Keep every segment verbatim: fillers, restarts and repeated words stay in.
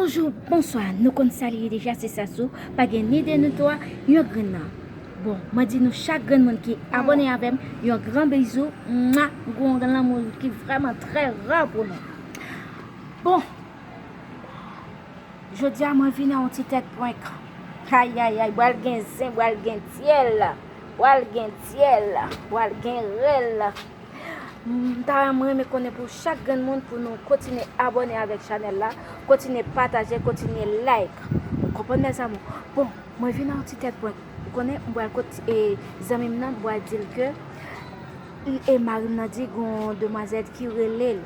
Bonjou, bonswa, nou konn sa li ye deja, se Sasou, pa gen ni de nou twa, yon grenn nan. Bon, mwen di nou chak grenn moun ki abòne avè m, yon gran bizou, mwa, yon lanmou ki vrèman trè ra pou nou. Bon, jodi a mwen vin a yon ti tèt prank. Ayayay, pral gen zen, pral gen dyèl, pral gen dyèl, pral gen rèl. M ta renmen konnen pou chak grenn moun pou nou kontinye abòne avèk chanèl la, kontinye pataje, kontinye like. Ou konprann, mes amours? Bon, mwen vin a yon ti tèt prank. Ou konnen, m pral kot e, zanmi m nan, m pral di l ke e mari m nan di gon demwazèl ki rele l,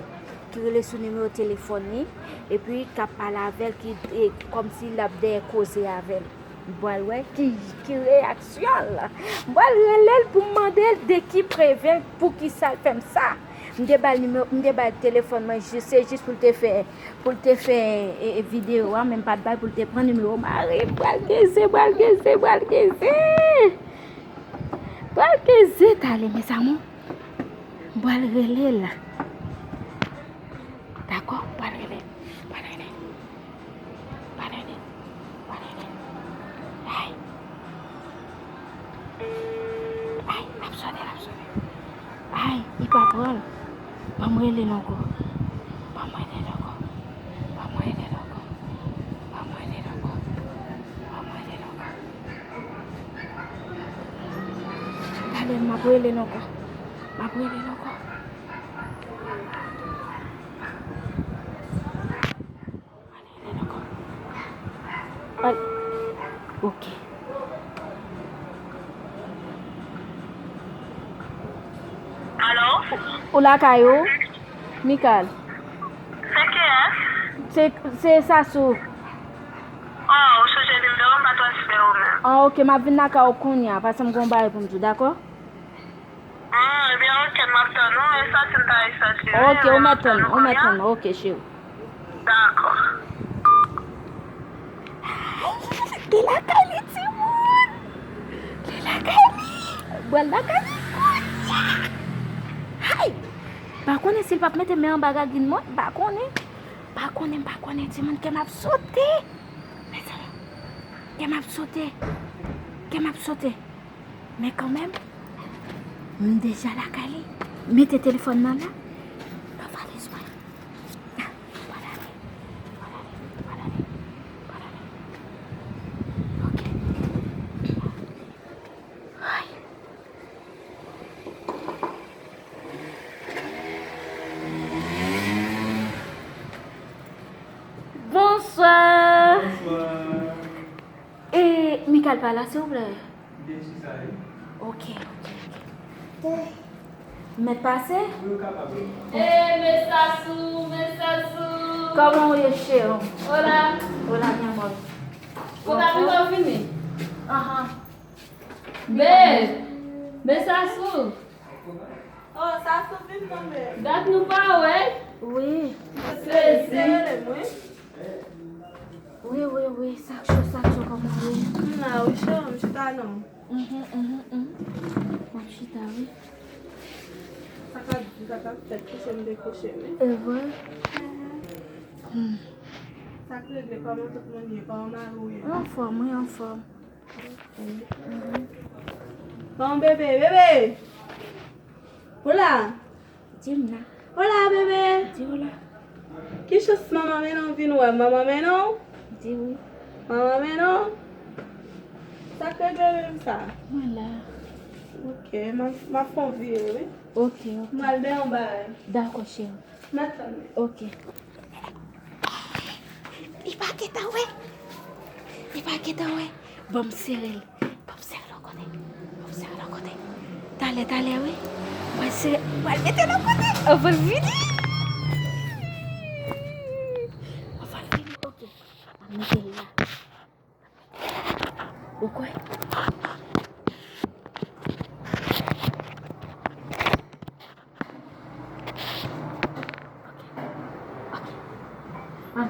ki rele sou nimewo telefòn li, epi k ap pale avè l, ki e, kòmsi l ap dèyè koze avè l. M pral wè ki, ki reyaksyon l. M pral rele l pou m mande l de ki prevent, poukisa l fè m sa. M te ba l nimewo, m te ba l telefòn mwen jis, se jis pou l te fè, pou l te fè e, e, videyo a, men m pa t ba l pou l te pran nimewo mari m. Pral gen zen, pral gen zen, pral gen zen. Pral gen zen, tale, mes amours. M pral rele l. Dakò, m pral rele l. M pral rele l. Pale li, pale li. Ay. Ay, l ap sone, l ap sone. Ay, li pa pran l. Ban m rele l ankò. Ban m rele l ankò. Ban m rele l ankò. Ban m rele l ankò. Ban m rele l ankò. Tale, m ap rele l ankò. M ap rele l ankò. Al-, ok. Alo? Ou lakay ou? Michael. Se kiyès? Se, se Sasou. Oh, ou chanje nimewo, m pa transfere w menm. Ah, ok, m ap vin lakay ou kounye a, paske m gon bagay pou m di w, dakò? Ah, ebyen, ok, m ap tann ou. E sa, si m ta resanti, wi, ok, ou mèt tann, ou mèt tann, ok, cheri. Dakò. Li lakay li, timoun. Li lakay li. Bwèl lakay li. Hay! Pa konnen si l p ap mete men anba gagin mwen. Pa konnen. Pa konnen, pa konnen, timoun, kè m ap sote. Mezanmi. Kè m ap sote. Kè m ap sote. Men kanmenm, m deja lakay li. Mete telefòn nan la nan valiz mwen. Ah, pral ale, pral ale, pral ale, pral ale. Ok. Ay. Bonswa. Bonswa. E, Michael pa la, silvouplè? Li chita, wi. Ok, ok, ok. Mèt pase? Wi, ou kapab, wi. E, mes Sasou, mes Sasou. Kòman w ye, cheri? Hola. Hola, mi amor. Kontan pou w vini. Ahan. Mes, mes Sasou. Oh, Sasou vin kanmenm. Dat nou pa wè. Wi. Sezi. Wi, wi, wi. Sa k cho, sa k cho, kòman w ye? M la, wi, cheri, m chita non. Mhm, mhm, mhm. M ap chita, wi. Sa ka, sa ka fèt, kouche m dekouche, wi. E vre? Mhm. Hmm. Sa k regle, kòman tout moun ye, kòman mari w ye? Anfòm, wi, anfòm. Bon, bebe, bebe! Hola! Di m la. Hola, bebe! Di hola. Ki chans manman mennen w vin wè m? Manman mennen w? Di wi. Manman mennen w? Sa k regle menm sa? Mwen la. Ok, m ap, m ap fè yon vire, wi. Ok, ok. M al dèyè yon bagay. Dakò, cheri. M ap tann ou. Ok. Li pa gentan wè. Li pa gentan wè. Ban m sere l. Ban m sere l yon kote. Ban m sere l yon kote. Talè, talè, wi. Mwen sere, mwen mete l yon kote. Anvan l vini. Anvan l vini, ok. Mwen mete l la. Ou kwè? Ok. Ok. Ann.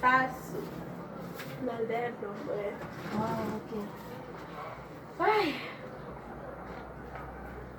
Sasou. Nan dèyè dlo, frè. Ah, ok. Ay.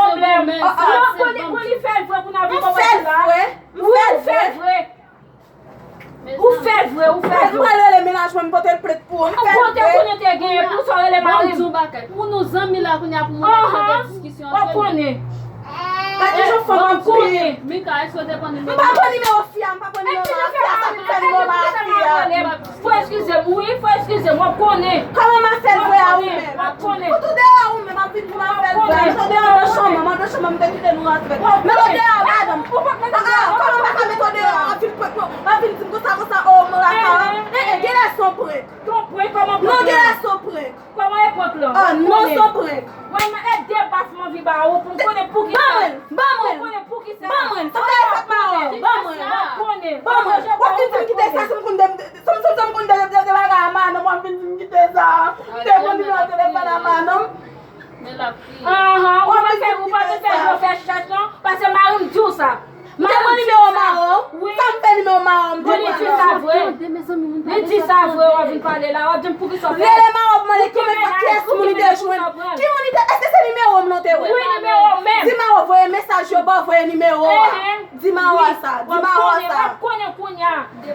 pwoblèm. Yo, pou li, pou li fè l vre pou n ap vin konprann la. Wi, ou fè l vre. Ou fè vre, ou fè vre. M pral rele mennaj mwen, m pote l plent pou ou. M fè l vre. Ou konnen te genyen pou sa w rele mari m. Ban m di w bagay. Pou nou zanmi la kounye a pou moun ap chante diskisyon. W ap konnen. Gade jan fanm ap di. Mika, èske w te pran nimewo? M pa pran nimewo fi a, m pa pran nimewo mari a, sa ki fè nimewo mari a. Fò eskize m, wi, fò eskize m, w ap konnen. Kòman m a fè l vre a ou menm? W ap konnen. Ou tou deyò ou menm, ap vin pou m a fè l vre. Ou tou deyò nan chanm nan, m an de chanm nan, m te kite nou rantre. Men ou deyò, madanm. Ah, ah, kòman m pa ka met ou deyò, ap vin prank mwen, ap vin di m konsa, konsa, oh, mwen lakay la. Eh, eh, genlè se yon prank. Yon prank, kòman prank? Non, genlè se yon prank. Kòman e prank lan? Ah, non, se yon prank. Mwen, mwen, e de baf m anvi ba ou pou m konnen poukisa. Ban mwen, ban mwen. Pou m konnen poukisa. Ban mwen, sa pa e fèt mawon, ban mwen. W ap konnen. Ban mwen. W ap vin di m kite sa, si m konn de, si m, si m, si m konn de, de, de bagay a madanm, w ap vin di m kite sa. M te pran nimewo telefòn a madanm. Men l ap kriye. Anhan, ou pa fè, ou pa te fè jan fè chèch non, paske mari m di w sa. M te pran nimewo mawon. Wi. Sa m fè nimewo mawon, m te pran. Li di sa vre. Li di sa vre, w ap vin pale la, w ap di m poukisa w fè. Rele mawon pou mande ki menaj, kiyès moun li te jwenn. Ki moun li te, èske se nimewo m non te wè? Wi, nimewo w menm. Di mawon voye mesaj yo ba w, voye nimewo a. Di mawon sa, di mawon sa. W ap konnen kounye a. Di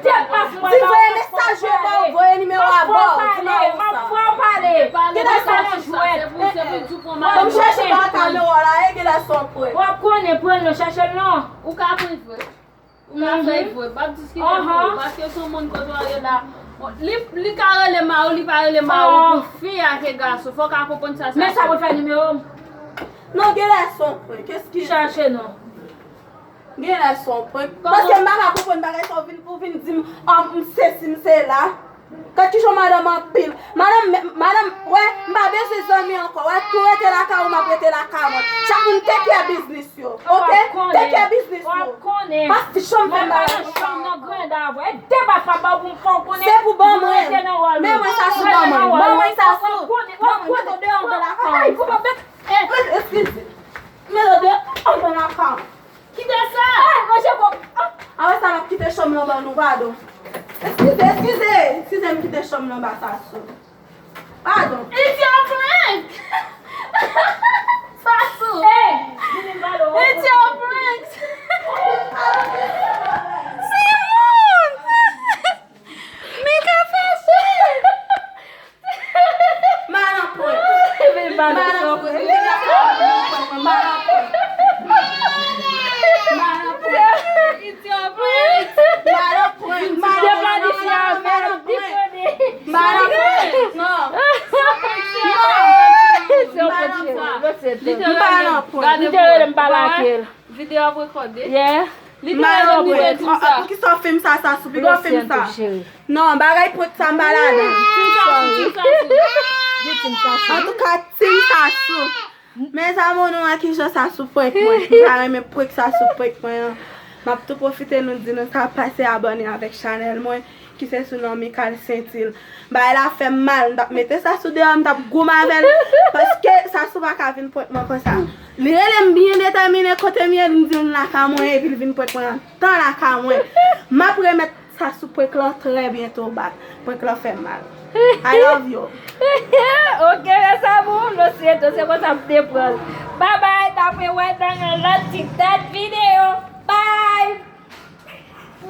voye mesaj yo ba w, voye nimewo a ba w, di mawon sa. Genlè se yon jwèt. Ban m chèche pa ka nimewo la, e genlè se yon prank. W ap konnen, pran l non, chèche l non. Ou ka pran vre. Ou ka fè vre, m p ap diskite pou ou, paske se yon moun kote w ye la. Bon, li, li ka rele mari w, li pa rele mari w, pou fi a ke gason, fò w ka konprann sa, sa. Men sa pou fè nimewo m. Non, genlè se yon prank, eskize. Chache non. Genlè se yon prank. Paske m pa ka konprann bagay sa, ou vin, ou vin di m, ah, m sesi, m sela. Gad kijan madanm anpil. Madanm, madanm, wè, m pa bezwen zanmi ankò. Wè, tou rete lakay ou, m ap rete lakay mwen. Chak moun take care business yo, oke? Take care business yo. Pa janm fè m bagay konsa. Se pou ban mwen. Men mwen sa sou ban mwen. Ban mwen sa sou. Ban mwen, mete w deyò anndan lakay ou. Mete, eskize. Mete w deyò anndan lakay ou. Kite sa! Ay, ranje kò. Ah! Apre sa, m ap kite chanm nan ban nou, padon. Eskize, eskize! Eskize m kite chanm nan ba Sasou. Padon. It's your prank! Sasou! Hey! It's your prank! Simon! Mika fè sa! Malanpwen. Malanpwen. Malanpwen. Malanpwen. It's your prank. Li te rele m pa lage l. Videyo ap rekòde. Yeah. Li te rele m, li te di m sa. Poukisa w fè m sa, Sasou? Piga w fè m sa. Non, bagay prank sa m pa ladan. Antouka, Team Sasou. Mes amours, nou wè kijan Sasou prank mwen. M pa renmen prank Sasou prank mwen an. M ap tou pwofite nou di nou sa, pase abòne avèk chanèl mwen ki se sou non Michael Saintil. Bagay la fè m mal, m t ap mete Sasou deyò, m t ap goumen avè l, paske Sasou pa ka vin prank mwen konsa. Li rele m byen detèmine kote m ye, m di l lakay mwen, epi l vin prank mwen antan lakay mwen. M ap remèt Sasou prank lan trè byento back. Prank lan fè m mal. I love you. Ok, mes amours, nou se, nou se konsa m te pran l. Bye bye, n ap rewè nan yon lòt ti tèt videyo.